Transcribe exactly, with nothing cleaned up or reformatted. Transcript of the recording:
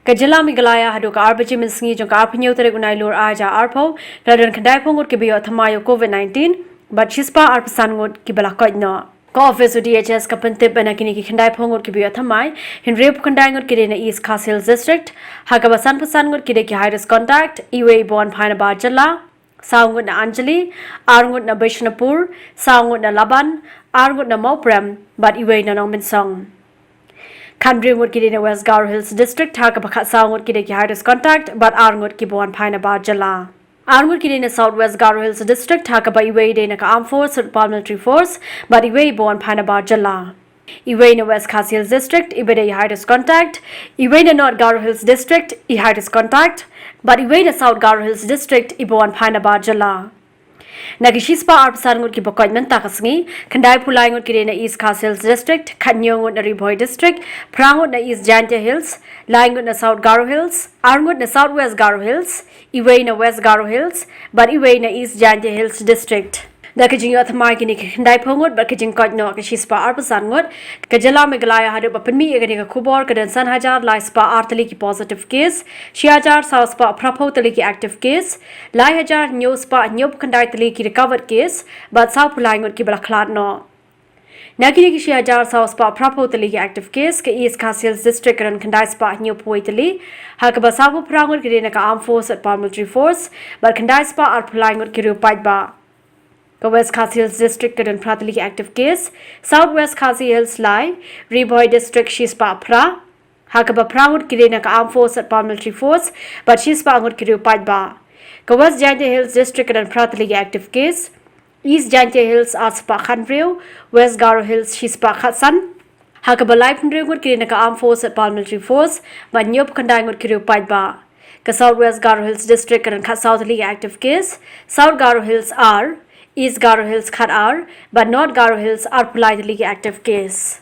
Ka jylla Meghalaya haduh ka ar baje mynsngi jong ka arphew hynñiew tarik u Nailur ar hajar arphew ka la don khyndai phew ngut kiba ïoh thymmai ïa u COVID nineteen bad shispah arphew san ngut kiba la koit noh. Ka office u D H S ka pyntip ba na kine ki khyndai phew ngut kiba ïoh thymmai, hynriew phew khyndai ngut ki dei na East Khasi Hills District, ha kaba san phew san ngut ki dei ki high risk contact, iwei iba wan phai na bar jylla, saw ngut na Anjali, ar ngut na Bishnupur, saw ngut na Laban, ar ngut na Mawprem bad iwei na Nongmynsong. Khathynriew ngut ki dei na West Garo Hills District, ha kaba khatsaw ngut ki dei ki high risk contact bad ar ngut kiba wan phai na bar jylla. Ar ngut ki dei na South West Garo Hills District, ha kaba iwei dei na ka Armed Force, Paramilitary Force bad iwei iba wan phai na bar jylla. Iwei na West Khasi Hills District iba dei i high risk contact, iwei na North Garo Hills District i high risk contact bad iwei na South Garo Hills District iba wan phai na bar jylla. Na ki shispah arphew san ngut kiba koit mynta ka sngi, khyndai phew lai ngut ki dei na East Khasi Hills District, khathynñiew ngut na Ri Bhoi District, phra ngut na East Jaintia Hills, lai ngut na South Garo Hills, ar ngut na South West Garo Hills, iwei na West Garo Hills bad iwei na East Jaintia Hills District. Da ka jingïoh thymmai kine ki khyndai phew ngut bad ka jingkoit noh ki shispah arphew san ngut, ka jylla Meghalaya haduh ba pynmih ïa kane ka khubor ka don san hajar lai spah ar tylli ki positive case, shi hajar saw spah phra phew tylli ki active case, lai hajar hynñiew spah hynñiew phew khyndai tylli ki recovered case bad saw phew lai ngut kiba la khlad noh. Na kine ki shi hajar saw spah phra phew tylli ki active case, ka East Khasi Hills District ka don khyndai spah hynñiew phew wei tylli, ha kaba saw phew phra ngut ki dei na ka Armed Force bad Paramilitary Force bad khyndai spah ar phew lai ngut ki riew paidbah. Ka West Khasi Hills District ka don phra tylli ki active case, South West Khasi Hills lai, Ri Bhoi District shispah phra, ha kaba phra ngut ki dei na ka Armed Force bad Paramilitary Force bad shispah ngut ki riew paidbah. Ka West Jaintia Hills District ka don phra tylli ki active case, East Jaintia Hills arspah khathynriew, West Garo Hills shispah khatsan, ha kaba laiphew hynriew ngut ki dei na ka Armed Force bad Paramilitary Force bad hynñiew phew khyndai ngut ki riew paidbah. Ka South West Garo Hills District ka don khatsaw tylli ki active case, South Garo Hills ar, East Garo Hills khatar bad North Garo Hills ar phew lai tylli ki active case.